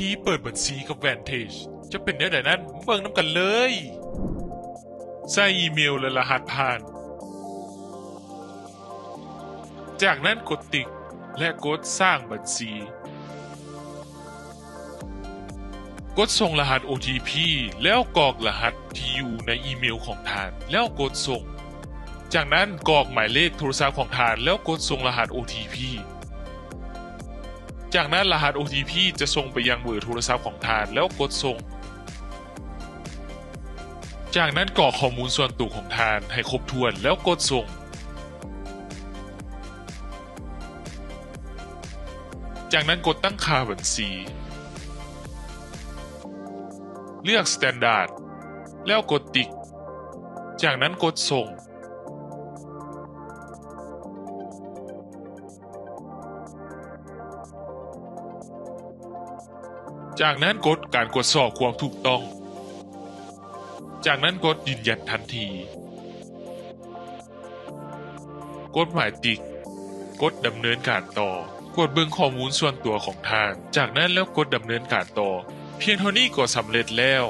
ທີ່ເປີດບັນຊີກັບ Vantage ຈະເປັນແນວໃດນັ້ນ ມາເບິ່ງນຳກັນເລີຍ. ໃສ່ອີເມວ ແລະ ລະຫັດຜ່ານ. ຈາກນັ້ນກົດຕິກ ແລະ ກົດສ້າງບັນຊີ. ກົດສົ່ງລະຫັດ ໂອທີພີ ແລ້ວກອກລະຫັດທີ່ຢູ່ໃນອີເມວຂອງທ່ານ ແລ້ວກົດສົ່ງ. ຈາກນັ້ນກອກໝາຍເລກໂທລະສັບຂອງທ່ານ ແລ້ວກົດສົ່ງລະຫັດ ໂອທີພີ. ຈາກນັ້ນລະຫັດ ໂອທີພີ ຈະສົ່ງໄປຍັງເບີໂທລະສັບຂອງທ່ານ ແລ້ວກົດສົ່ງ. ຈາກນັ້ນກອກຂໍ້ມູນສ່ວນໂຕຂອງທ່ານໃຫ້ຄົບຖ້ວນ ແລ້ວກົດສົ່ງ. ຈາກນັ້ນກົດຕັ້ງຄ່າບັນຊີ. ເລືອກ Standard ແລ້ວກົດຕິກ. ຈາກນັ້ນກົດສົ່ງ. ຈາກນັ້ນກົດການກວດສອບຄວາມຖືກຕ້ອງ. ຈາກນັ້ນກົດຢືນຢັນທັນທີ. ກົດໝາຍຕິກ. ກົດດຳເນີນການຕໍ່. ກວດເບິ່ງຂໍ້ມູນສ່ວນຕົວຂອງທ່ານ. ຈາກນັ້ນແລ້ວກົດດຳເນີນການຕໍ່. ພຽງເທົ່ານີ້ກໍສຳເລັດແລ້ວ.